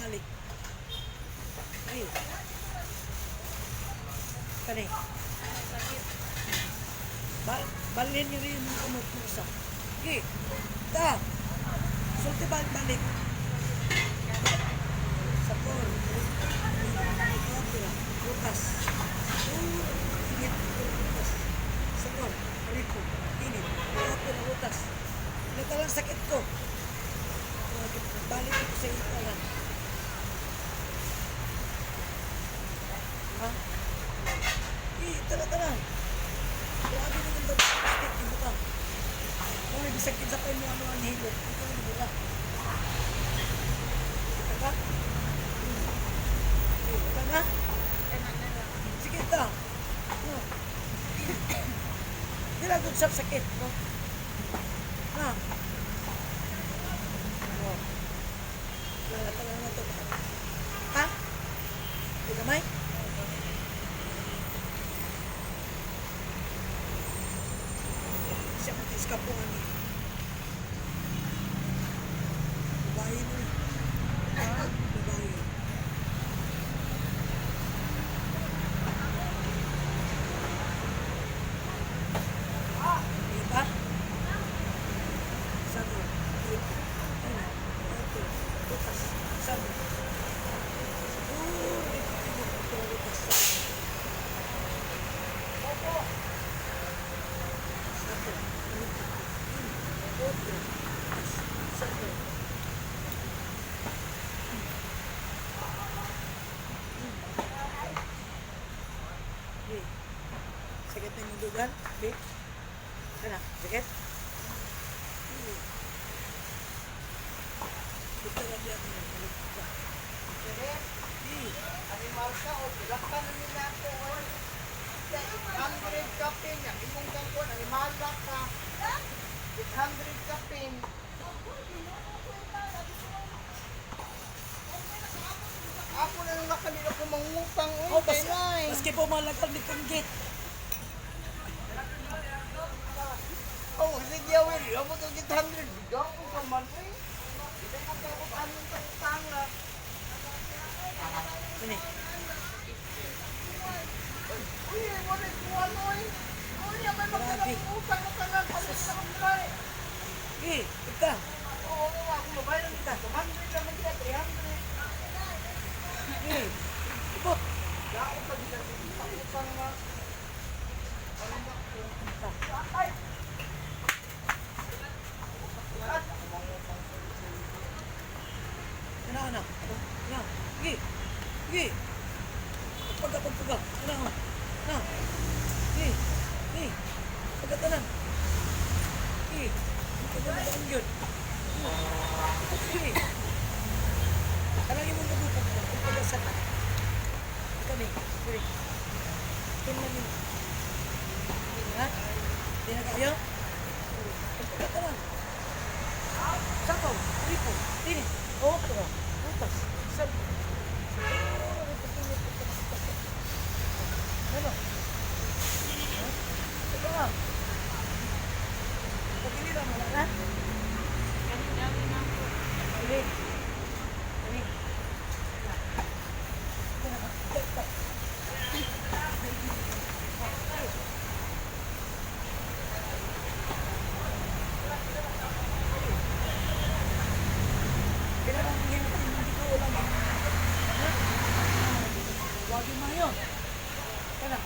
Balik. Sige. Kani. Ba balin niyo rin yung kamot mo isa. Sige. Ta. Sulti balik balik. Sa por. Opera. Butas. Init. Butas. Sa por. Rico. Init. Opera. Butas. Natalang sakit ko. Balik ko sa iyo lang. Ha? Eh, tara, tara. Grabe na yung sakit yung buka. Kung may bisag kinsa pa yung ano ang hilot, ito na mura. Kita ka? Eh, wala na? Sige, ta. No. Di lang doon sa sakit, no? Ha? Oh. Wala pa lang na to. Ha? Di gamay? Siya mo iskapo nga ni. Babae mo ni. Babae. Di ba? Sabi, dito, ano, ito, butas, sabi. Siguro, ito, ito, ito, butas, sabi. Sabi, ito, ito, butas, sabi. Okay. Sakit na yung dugan? Okay. Ano? Sakit? Dito lang yan. Sir, Eh, animal ka o pilaka na nila ako. Oy. 800 kapin, ang imong gangkon, animal ka. 800 kapin. Ako na nung nakalila ko mangutang. Oy, Oh, kay Nay. maski po malakal ni Kunggit. Oh, sige, Will. Amo to 800. Bigaw ko ka man, oy. Hindi ko kabot anong tangtanga. Ano eh? Uy, wala ko ano, oy. Uy, may Grabe. magkakang utang na tanan. Palit na kong kay. Eh, ika. Oo, ako mabayaran kita. 200 naman kita, 300. Eh, ibot. Dao pa gid ang utang nga. Ano ba ko? Ay! Ano, ano? Ano? Sige. Sige. Pagka, pagka. Ano, ano? Ano? Sige. Sige. Pagkatanan. Sige. Pagkatanan yun. Sige. Kanang imong nagupog ko. Pagkasan na. Kami. Sige. Tingnan nyo. Ha? Di na kayo? Pagkatanan. Sakaw, ripo, tini, okra, butas, salpo. Ano? Ha? Ito nga. Pagkilira mo lang, ha? Dali. Dali. Ito na, ito, ito. Kailangan hindi ko ulam. Ha? Wagi mayo. Kana.